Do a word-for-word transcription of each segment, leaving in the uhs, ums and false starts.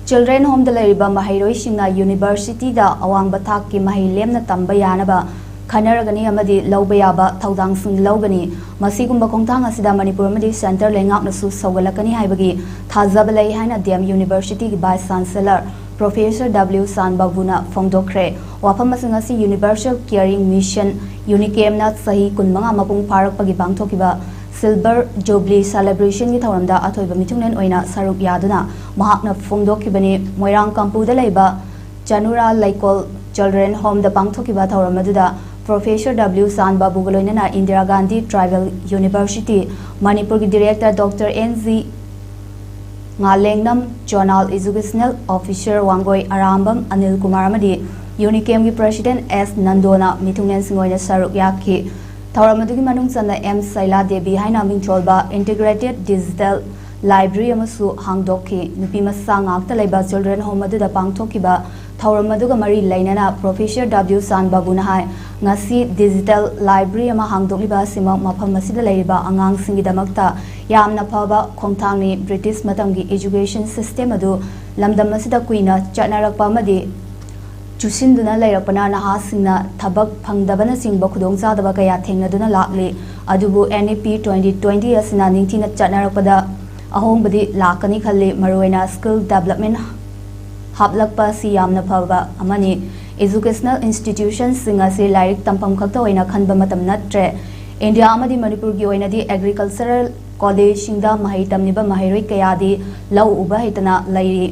Children Homeꯗ ꯂꯩꯔꯤꯕ ꯃꯍꯩꯔꯣꯏꯁꯤꯡꯅ universityꯗ ꯑꯋꯥꯡꯕ ꯊꯥꯛꯀꯤ ꯃꯍꯩ ꯂꯦꯝꯅ ꯇꯝꯕ ꯌꯥꯅꯕ ꯈꯟꯅꯔꯒꯅꯤ ꯑꯃꯗꯤ ꯂꯧꯕ ꯌꯥꯕ ꯊꯧꯗꯥꯡꯁꯤꯡ ꯂꯧꯒꯅꯤ꯫ ꯃꯁꯤꯒꯨꯝꯕ ꯈꯣꯡꯊꯥꯡ ꯑꯁꯤꯗ ꯃꯅꯤꯄꯨꯔ ꯑꯃꯗꯤ centre ꯂꯩꯉꯥꯛꯅꯁꯨ ꯁꯧꯒꯠꯂꯛꯀꯅꯤ ꯍꯥꯏꯕꯒꯤ ꯊꯥꯖꯕ ꯂꯩ ꯍꯥꯏꯅ D M Universityꯒꯤ Vice Chancellor Professor W ꯁꯥꯟ ꯕꯥꯕꯨꯅ ꯐꯣꯡꯗꯣꯛꯈ꯭ꯔꯦ꯫ ꯋꯥꯐꯝ ꯑꯁꯤꯡ ꯑꯁꯤ Universal Caring Mission, UNICEFꯅ ꯆꯍꯤ ꯀꯨꯟꯃꯉꯥ ꯃꯄꯨꯡ ꯐꯥꯔꯛꯄꯒꯤ ꯄꯥꯡꯊꯣꯛꯈꯤꯕ Silver Jubilee Celebrationꯒꯤ ꯊꯧꯔꯝꯗ ꯑꯊꯣꯏꯕ ꯃꯤꯊꯨꯡꯂꯦꯟ ꯑꯣꯏꯅ ꯁꯔꯨꯛ ꯌꯥꯗꯨꯅ ꯃꯍꯥꯛꯅ ꯐꯣꯡꯗꯣꯛꯈꯤꯕꯅꯤ꯫ ꯃꯣꯏꯔꯥꯡ ꯀꯝꯄꯨꯗ ꯂꯩꯕ ꯆꯅꯨꯔꯥ ꯂꯩꯀꯣꯜ Children Homeꯗ ꯄꯥꯡꯊꯣꯛꯈꯤꯕ ꯊꯧꯔꯝ ꯑꯗꯨꯗ Professor W ꯁꯥꯟ ꯕꯥꯕꯨꯒ ꯂꯣꯏꯅꯅ Indira Gandhi Tribal University ꯃꯅꯤꯄꯨꯔꯒꯤ Director Doctor N G ꯉꯥꯂꯦꯡꯅꯝ, Zonal Educational Officer Wangoi Arambam Anil Kumar ꯑꯃꯗꯤ UNICEFꯒꯤ President S ꯅꯟꯗꯣꯅ ꯃꯤꯊꯨꯡꯂꯦꯟꯁꯤꯡ ꯑꯣꯏꯅ ꯁꯔꯨꯛ ꯌꯥꯈꯤ꯫ ꯊꯧꯔꯝ ꯑꯗꯨꯒꯤ ꯃꯅꯨꯡ ꯆꯟꯅ M ꯁꯩꯂꯥ ꯗꯦꯕꯤ ꯍꯥꯏꯅ ꯃꯤꯡꯊꯣꯜꯕ Integrated Digital Library ꯑꯃꯁꯨ ꯍꯥꯡꯗꯣꯛꯈꯤ꯫ ꯅꯨꯄꯤ ꯃꯆꯥ ꯉꯥꯛꯇ ꯂꯩꯕ Children Home ꯑꯗꯨꯗ ꯄꯥꯡꯊꯣꯛꯈꯤꯕ ꯊꯧꯔꯝ ꯑꯗꯨꯒ ꯃꯔꯤ ꯂꯩꯅꯅ Professor W ꯁꯥꯟ ꯕꯥꯕꯨꯅ ꯍꯥꯏ, ꯉꯁꯤ digital library ꯑꯃ ꯍꯥꯡꯗꯣꯛꯂꯤꯕ ꯑꯁꯤꯃꯛ ꯃꯐꯝ ꯑꯁꯤꯗ ꯂꯩꯔꯤꯕ ꯑꯉꯥꯡꯁꯤꯡꯒꯤꯗꯃꯛꯇ ꯌꯥꯝꯅ ꯐꯕ ꯈꯣꯡꯊꯥꯡꯅꯤ꯫ British ꯃꯇꯝꯒꯤ education system ꯑꯗꯨ ꯂꯝꯗꯝ ꯑꯁꯤꯗ ꯀꯨꯏꯅ ꯆꯠꯅꯔꯛꯄ ꯑꯃꯗꯤ ꯆꯨꯁꯤꯟꯗꯨꯅ ꯂꯩꯔꯛꯄꯅ ꯅꯍꯥꯁꯤꯡꯅ ꯊꯕꯛ ꯐꯪꯗꯕꯅꯆꯤꯡꯕ ꯈꯨꯗꯣꯡꯆꯥꯗꯕ ꯀꯌꯥ ꯊꯦꯡꯅꯗꯨꯅ ꯂꯥꯛꯂꯤ꯫ ꯑꯗꯨꯕꯨ N E P twenty twenty ꯑꯁꯤꯅ ꯅꯤꯡꯊꯤꯅ ꯆꯠꯅꯔꯛꯄꯗ ꯑꯍꯣꯡꯕꯗꯤ ꯂꯥꯛꯀꯅꯤ ꯈꯜꯂꯤ꯫ ꯃꯔꯨꯑꯣꯏꯅ skill development ꯍꯥꯞꯂꯛꯄ ꯑꯁꯤ ꯌꯥꯝꯅ ꯐꯕ ꯑꯃꯅꯤ꯫ Educational institutionꯁꯤꯡ ꯑꯁꯤ ꯂꯥꯏꯔꯤꯛ ꯇꯝꯐꯝ ꯈꯛꯇ ꯑꯣꯏꯅ ꯈꯟꯕ ꯃꯇꯝ ꯅꯠꯇ꯭ꯔꯦ꯫ ꯏꯟꯗꯤꯌꯥ ꯑꯃꯗꯤ ꯃꯅꯤꯄꯨꯔꯒꯤ ꯑꯣꯏꯅꯗꯤ agricultural collegeꯁꯤꯡꯗ ꯃꯍꯩ ꯇꯝꯂꯤꯕ ꯃꯍꯩꯔꯣꯏ ꯀꯌꯥꯗꯤ ꯂꯧ ꯎꯕ ꯍꯩꯇꯅ ꯂꯩꯔꯤ꯫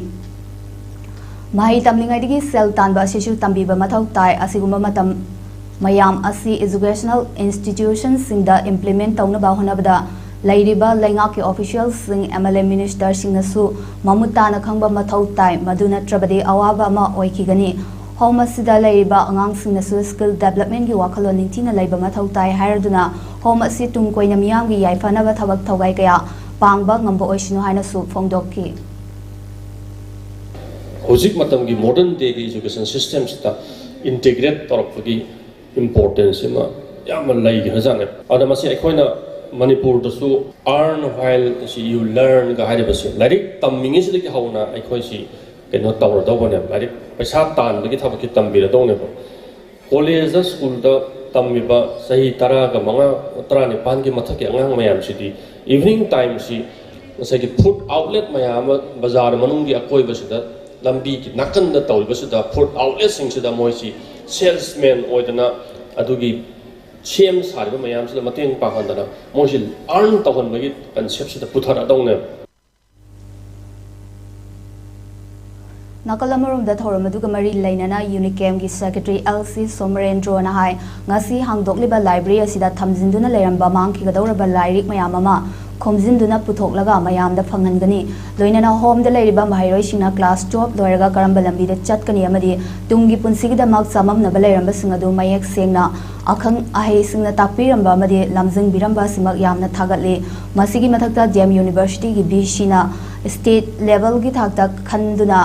ꯃꯍꯩ ꯇꯝꯂꯤꯉꯩꯗꯒꯤ ꯁꯦꯜ ꯇꯥꯟꯕ ꯑꯁꯤꯁꯨ ꯇꯝꯕꯤꯕ ꯃꯊꯧ ꯇꯥꯏ꯫ ꯑꯁꯤꯒꯨꯝꯕ ꯃꯇꯝ ꯃꯌꯥꯝ ꯑꯁꯤ educational institutionꯁꯤꯡꯗ implement ꯇꯧꯅꯕ ꯍꯣꯠꯅꯕꯗ ꯂꯩꯔꯤꯕ ꯂꯩꯉꯥꯛꯀꯤ officialꯁꯤꯡ, M L A ministerꯁꯤꯡꯅꯁꯨ ꯃꯃꯨꯠ ꯇꯥꯅ ꯈꯪꯕ ꯃꯊꯧ ꯇꯥꯏ꯫ ꯃꯗꯨ ꯅꯠꯇ꯭ꯔꯕꯗꯤ ꯑꯋꯥꯕ ꯑꯃ ꯑꯣꯏꯈꯤꯒꯅꯤ꯫ Home ꯑꯁꯤꯗ ꯂꯩꯔꯤꯕ ꯑꯉꯥꯡꯁꯤꯡꯅꯁꯨ skill developmentꯀꯤ ꯋꯥꯈꯜꯂꯣꯟ ꯅꯤꯡꯊꯤꯅ ꯂꯩꯕ ꯃꯊꯧ ꯇꯥꯏ ꯍꯥꯏꯔꯗꯨꯅ home ꯑꯁꯤ ꯇꯨꯡ ꯀꯣꯏꯅ ꯃꯤꯌꯥꯝꯒꯤ ꯌꯥꯏꯐꯅꯕ ꯊꯕꯛ ꯊꯧꯒꯥꯏ ꯀꯌꯥ ꯄꯥꯡꯕ ꯉꯝꯕ ꯑꯣꯏꯁꯅꯨ ꯍꯥꯏꯅꯁꯨ ꯐꯣꯡꯗꯣꯛꯈꯤ꯫ ꯍꯧꯖꯤꯛ ꯃꯇꯝꯒꯤ modern dayꯒꯤ education systemꯁꯤꯗ integrate ꯇꯧꯔꯛꯄꯒꯤ importance ꯑꯃ ꯌꯥꯝꯅ ꯂꯩꯈ꯭ꯔꯖꯥꯠꯅꯦ꯫ ꯑꯗ ꯃꯁꯤ ꯑꯩꯈꯣꯏꯅ ꯃꯅꯤꯄꯨꯔꯗꯁꯨ "Earn while you learn"ꯒ ꯍꯥꯏꯔꯤꯕꯁꯦ, ꯂꯥꯏꯔꯤꯛ ꯇꯝꯃꯤꯉꯩꯁꯤꯗꯒꯤ ꯍꯧꯅ ꯑꯩꯈꯣꯏꯁꯤ ꯀꯩꯅꯣ ꯇꯧꯔꯗꯧꯕꯅꯦꯕ, ꯂꯥꯏꯔꯤꯛ ꯄꯩꯁꯥ ꯇꯥꯟꯕꯒꯤ ꯊꯕꯛꯁꯤ ꯇꯝꯕꯤꯔꯗꯧꯅꯦꯕ꯫ ꯀꯣꯂꯦꯖꯇ, ꯁ꯭ꯀꯨꯜꯗ ꯇꯝꯃꯤꯕ ꯆꯍꯤ ꯇꯔꯥꯒ ꯃꯉꯥ, ꯇꯔꯥꯅꯤꯄꯥꯟꯒꯤ ꯃꯊꯛꯀꯤ ꯑꯉꯥꯡ ꯃꯌꯥꯝꯁꯤꯗꯤ ꯏꯚꯤꯅꯤꯡ ꯇꯥꯏꯝꯁꯤ ꯉꯁꯥꯏꯒꯤ ꯐꯨꯗ ꯑꯥꯎꯠꯂꯦꯠ ꯃꯌꯥꯝ ꯑꯃ ꯕꯖꯥꯔ ꯃꯅꯨꯡꯒꯤ ꯑꯀꯣꯏꯕꯁꯤꯗ, ꯂꯝꯕꯤꯒꯤ ꯅꯥꯀꯟꯗ ꯇꯧꯔꯤꯕꯁꯤꯗ, ꯐꯨꯗ ꯑꯥꯎꯠꯂꯦꯠꯁꯤꯡꯁꯤꯗ ꯃꯣꯏꯁꯤ ꯁꯦꯜꯁꯃꯦꯟ ꯑꯣꯏꯗꯅ, ꯑꯗꯨꯒꯤ ꯁꯦꯝ ꯁꯥꯔꯤꯕ ꯃꯌꯥꯝꯁꯤꯗ ꯃꯇꯦꯡ ꯄꯥꯡꯍꯟꯗꯅ ꯃꯣꯏꯁꯤ ꯑꯥꯔꯟ ꯇꯧꯍꯟꯕꯒꯤ ꯀꯟꯁꯦꯞꯁꯤꯗ ꯄꯨꯊꯔꯛꯑꯗꯧꯅꯦꯕ꯫ ꯅꯥꯀꯜ ꯑꯃꯔꯣꯝꯗ, ꯊꯧꯔꯝ ꯑꯗꯨꯒ ꯃꯔꯤ ꯂꯩꯅꯅ ꯌꯨꯅꯤꯀꯦꯝꯒꯤ ꯁꯦꯀ꯭ꯔꯦꯇꯔꯤ ꯑꯦꯜ ꯁꯤ ꯁꯣꯃꯔꯦꯟꯗ꯭ꯔꯣꯅ ꯍꯥꯏ, ꯉꯁꯤ ꯍꯥꯡꯗꯣꯛꯂꯤꯕ ꯂꯥꯏꯕ꯭ꯔꯦꯔꯤ ꯑꯁꯤꯗ ꯊꯝꯖꯤꯟꯗꯨꯅ ꯂꯩꯔꯝꯕ ꯃꯥꯡꯈꯤꯒꯗꯧꯔꯕ ꯂꯥꯏꯔꯤꯛ ꯃꯌꯥꯝ ꯑꯃ ꯈꯣꯝꯖꯤꯟꯗꯨꯅ ꯄꯨꯊꯣꯛꯂꯒ ꯃꯌꯥꯝꯗ ꯐꯪꯍꯟꯒꯅꯤ꯫ ꯂꯣꯏꯅꯅ ꯍꯣꯝꯗ ꯂꯩꯔꯤꯕ ꯃꯍꯩꯔꯣꯏꯁꯤꯡꯅ ꯀ꯭ꯂꯥꯁ ꯇꯨꯋꯦꯜꯐ ꯂꯣꯏꯔꯒ ꯀꯔꯝꯕ ꯂꯝꯕꯤꯗ ꯆꯠꯀꯅꯤ ꯑꯃꯗꯤ ꯇꯨꯡꯒꯤ ꯄꯨꯟꯁꯤꯒꯤꯗꯃꯛ ꯆꯃꯝꯅꯕ ꯂꯩꯔꯝꯕꯁꯤꯡ ꯑꯗꯨ ꯃꯌꯦꯛ ꯁꯦꯡꯅ ꯑꯈꯪ ꯑꯍꯩꯁꯤꯡꯅ ꯇꯥꯛꯄꯤꯔꯝꯕ ꯑꯃꯗꯤ ꯂꯝꯖꯤꯡꯕꯤꯔꯝꯕ ꯑꯁꯤꯃꯛ ꯌꯥꯝꯅ ꯊꯥꯒꯠꯂꯤ꯫ ꯃꯁꯤꯒꯤ ꯃꯊꯛꯇ ꯗꯤ ꯑꯦꯝ ꯌꯨꯅꯤꯚꯔꯁꯤꯇꯤꯒꯤ ꯚꯤ ꯁꯤꯅ ꯁ꯭ꯇꯦꯠ ꯂꯦꯚꯦꯜꯒꯤ ꯊꯥꯛꯇ ꯈꯟꯗꯨꯅ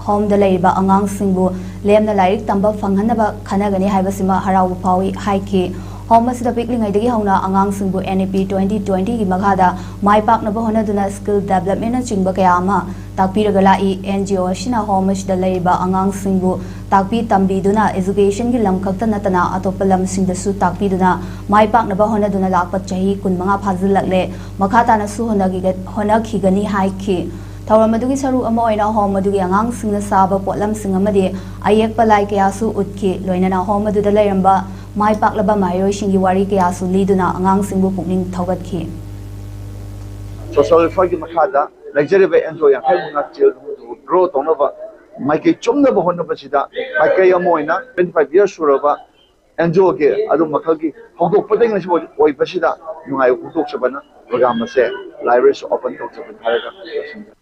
ꯍꯣꯝꯗ ꯂꯩꯔꯤꯕ ꯑꯉꯥꯡꯁꯤꯡꯕꯨ ꯂꯦꯝꯅ ꯂꯥꯏꯔꯤꯛ ꯇꯝꯕ ꯐꯪꯍꯟꯅꯕ ꯈꯟꯅꯒꯅꯤ ꯍꯥꯏꯕꯁꯤꯃ ꯍꯔꯥꯎꯕ ꯐꯥꯎꯏ ꯍꯥꯏꯈꯤ꯫ ꯍꯣꯝ ꯑꯁꯤꯗ ꯄꯤꯛꯂꯤꯉꯩꯗꯒꯤ ꯍꯧꯅ ꯑꯉꯥꯡꯁꯤꯡꯕꯨ ꯑꯦꯟ ꯏ ꯄꯤ ꯇ꯭ꯋꯦꯟꯇꯤ ꯇ꯭ꯋꯦꯟꯇꯤꯒꯤ ꯃꯈꯥꯗ ꯃꯥꯏ ꯄꯥꯛꯅꯕ ꯍꯣꯠꯅꯗꯨꯅ ꯁ꯭ꯀꯤꯜ ꯗꯦꯕꯂꯞꯃꯦꯟꯅꯆꯤꯡꯕ ꯀꯌꯥ ꯑꯃ ꯇꯥꯛꯄꯤꯔꯒ ꯂꯥꯛꯏ꯫ ꯑꯦꯟ ꯖꯤ ꯑꯣ ꯑꯁꯤꯅ ꯍꯣꯝ ꯑꯁꯤꯗ ꯂꯩꯔꯤꯕ ꯑꯉꯥꯡꯁꯤꯡꯕꯨ ꯇꯥꯛꯄꯤ ꯇꯝꯕꯤꯗꯨꯅ educationꯒꯤ ꯂꯝ ꯈꯛꯇ ꯅꯠꯇꯅ ꯑꯇꯣꯞꯄ ꯂꯝꯁꯤꯡꯗꯁꯨ ꯇꯥꯛꯄꯤꯗꯨꯅ ꯃꯥꯏ ꯄꯥꯛꯅꯕ ꯍꯣꯠꯅꯗꯨꯅ ꯂꯥꯛꯄ ꯆꯍꯤ ꯀꯨꯟꯃꯉꯥ ꯐꯥꯖꯤꯜꯂꯛꯂꯦ꯫ ꯃꯈꯥ ꯇꯥꯅꯁꯨ ꯍꯣꯠꯅꯈꯤꯒ-, ꯍꯣꯠꯅꯈꯤꯒꯅꯤ ꯍꯥꯏꯈꯤ꯫ ꯊꯧꯔꯝ ꯑꯗꯨꯒꯤ ꯁꯔꯨꯛ ꯑꯃ ꯑꯣꯏꯅ ꯍꯣꯝ ꯑꯗꯨꯒꯤ ꯑꯉꯥꯡꯁꯤꯡꯅ ꯁꯥꯕ ꯄꯣꯠꯂꯝꯁꯤꯡ ꯑꯃꯗꯤ ꯑꯌꯦꯛꯄ ꯂꯥꯏ ꯀꯌꯥꯁꯨ ꯎꯠꯈꯤ꯫ ꯂꯣꯏꯅꯅ ꯍꯣꯝ ꯑꯗꯨꯗ ꯂꯩꯔꯝꯕ ꯃꯥꯏ ꯄꯥꯛꯂꯕ ꯃꯍꯩꯔꯣꯏꯁꯤꯡꯒꯤ ꯋꯥꯔꯤ ꯀꯌꯥꯁꯨ ꯂꯤꯗꯨꯅ ꯑꯉꯥꯡꯁꯤꯡꯕꯨ ꯄꯨꯛꯅꯤꯡ ꯊꯧꯒꯠꯈꯤ꯫ ꯁꯣꯁꯤꯌꯦꯜ ꯋꯦꯜꯐꯤꯌꯔꯒꯤ ꯃꯈꯥꯗ ꯂꯩꯖꯔꯤꯕ ꯑꯦꯟ ꯖꯤ ꯑꯣ ꯌꯥꯡꯈꯩ ꯃꯉꯥ ꯆꯦꯜ ꯒ꯭ꯔꯣ ꯇꯧꯅꯕ ꯃꯥꯏꯀꯩ ꯆꯨꯝꯅꯕ ꯍꯣꯠꯅꯕꯁꯤꯗ ꯃꯥꯏꯀꯩ ꯑꯃ ꯑꯣꯏꯅ twenty five years ꯁꯨꯔꯕ ꯑꯦꯟ ꯖꯤ ꯑꯣꯒꯤ ꯑꯗꯨ ꯃꯈꯜꯒꯤ ꯍꯧꯗꯣꯛꯄꯗꯒꯤ ꯉꯁꯤ ꯑꯣꯏꯕꯁꯤꯗ ꯅꯨꯡꯉꯥꯏꯕ ꯐꯣꯡꯗꯣꯛꯆꯕꯅ ꯄ꯭ꯔꯣꯒ꯭ꯔꯥꯝ ꯑꯁꯦ ꯂꯥꯏꯕ꯭ꯔꯦꯔꯤꯁꯨ ꯑꯣꯄꯟ ꯇꯧꯖꯕꯅꯤ ꯍꯥꯏꯔꯒ ꯂꯣꯏꯁꯤꯟꯖꯔꯦ꯫